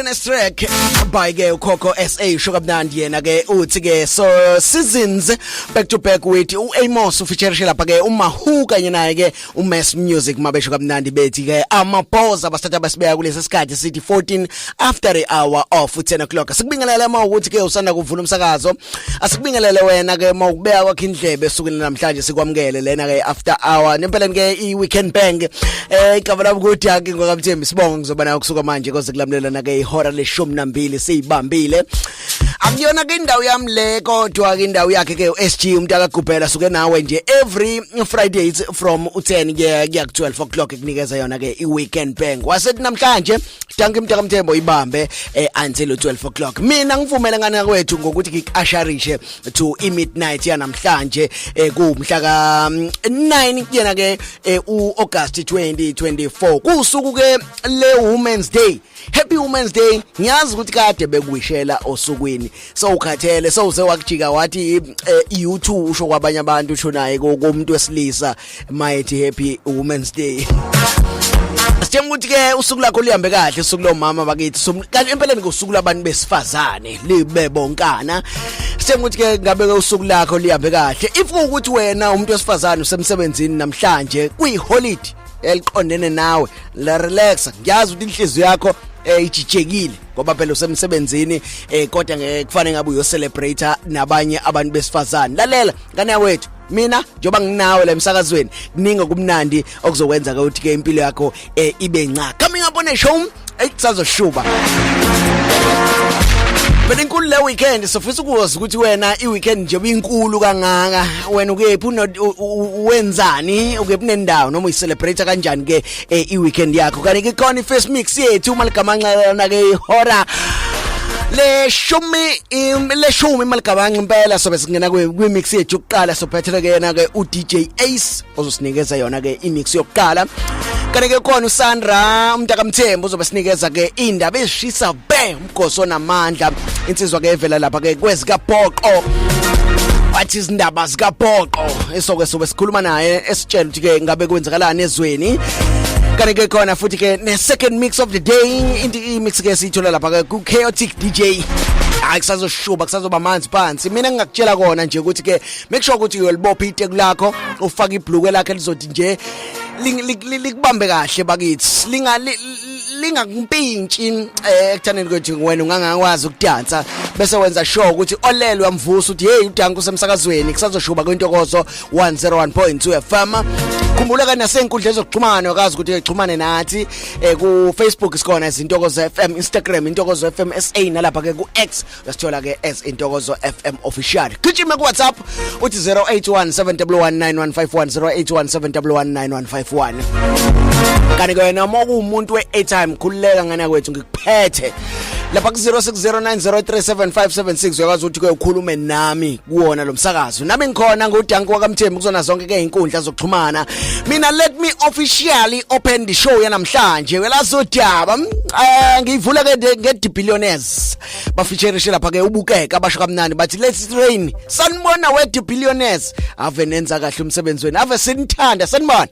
Very nice track by ke uKhokho SA, usho kamnandi yena ke, uthi ke so seasons back to back with uAmos, ufeature lapha ke uMahu kanye naye ke uMass Music. Mabesho kamnandi bethi ke amabhoza abasithatha basibeka kulesi sikhathi sithi 14 after the hour of 10 o'clock. Sikubingelele uma ukuthi ke usanda kuvula umsakazo, asikubingelele wena ke mawubeka kwakhe indlebe esukwini namhlanje, sikwamukele lena ke after hour nempeleni ke i weekend bang. Igama lami ukuthi ake ngokaMthembi sibonga, ngizoba nayo kusuka manje koze kulamulelana ke ihora le-12 siyibambile. Akuyona ke indawo yami le, kodwa ke indawo yakhe ke uSG umuntu akagubhela suke nawe nje every Fridays from u10 kuya kuya ku 12 o'clock, kunikeza yona ke i weekend bang. Wasethi namhlanje danke mntaka Mthembo, ibambe until 12 o'clock. Mina ngivumele ngane kwethu ngokuthi ngikasharishe to i midnight yanamhlanje, kumhla ka 9 kuyena ke uAugust 2024, kusuku ke le Women's Day. Happy Women's Day! Ngiyazi ukuthi kade bekuwishela osukwini, so ukhathele, so uze wakujika wathi U2, usho kwabanye abantu, usho naye komuntu wesilisa mayethi happy Women's Day. Sithemba ukuthi ke usuku lakho lihambe kahle, usuku lomama bakithi, kanti empeleni kusuku labantu besifazane libe bonkana. Sithemba ukuthi ke ngabe ke usuku lakho lihambe kahle. If ukuthi wena umuntu wesifazane usemsebenzini namhlanje, kuyi holiday eliqondene nawe la, relax. Ngiyazi ukuthi inhliziyo yakho ijijekile ngoba phela usemsebenzini, kodwa ngeke kufanele ngabe uyo celebrate nabanye abantu besifazane. Lalela ngane wethu, mina njoba nginawe la emsakazweni, kuningi okumnandi okuzokwenza ke ukuthi ke impilo yakho ibe nca. Coming up on a show, kusazoshuba phela inkulu le weekend. Sofisa ukwazi ukuthi wena i-weekend nje inkulu kangaka, wena ukephi, wenzani, ukephi nendawo, noma uyicelebrate kanjani ke i-weekend yakho? Kanti ke khona i-first mix yethu uma ligamanxelana ke ihora leshumi maligabanxa impela, sobe singena kwi-mix yethu yokuqala. Sophethele ke yena ke u-DJ Ace ozosinikeza yona ke i-mix yokuqala. Kanti ke khona uSandra umntaka Mthembu uzobe sinikeza ke indaba ezishisa be umgosi onamandla, insizwa ke evela lapha ke kwezikaBhoqo, wathi izindaba zikaBhoqo, esoke sobe sikhuluma naye esitshela ukuthi ke ngabe kwenzakalani ezweni. Kanti ke khona futhi ke ne second mix of the day, into i-mix ke siyithola lapha ke ku Chaotic DJ. Hayi, kusazoshuba, kusazoba manzi phansi. Mina ngingakutshela kona nje ukuthi ke make sure ukuthi uyolibopha iteku lakho, ufake ibhluke lakhe lizothi nje likubambe kahle bakithi, linga lingakumpintshi ekuthaneni kwethu wena ungangakwazi ukudansa, bese wenza sure ukuthi olele uyamvusa ukuthi hey, udanka usemsakazweni, kusazoshuba kwintokozo 101.2 FM. Khumbula ke nasenkundleni zokuxhumana, ukazi ukuthi exhumane nathi ku Facebook sikhona izintokozo FM, Instagram Intokozo FM SA, nalapha ke ku X uyasithola ke as Intokozo FM Official. Gijima ku WhatsApp uthi 0817119151, 0817119151. Kanti ke wena uma uwumuntu we-airtime, khululeka ngana kwethu, ngikuphethe lapha ku 0609037576. Uyakwazi ukuthi ke ukhulume nami kuwona lo msakazo, nami ngikhona nguDanko wakaMthembu kuzona zonke ke inkundla zokuxhumana. Mina let me officially open the show yanamhlanje. Welazodaba ngiyivula ke nge Billionaires, bafeaturishe lapha ke ubukeka, abasho kamnandi bathi let's rain. Sanibona we The Billionaires, ave nenza kahle umsebenzi wenu, ave sinithanda, sanibona.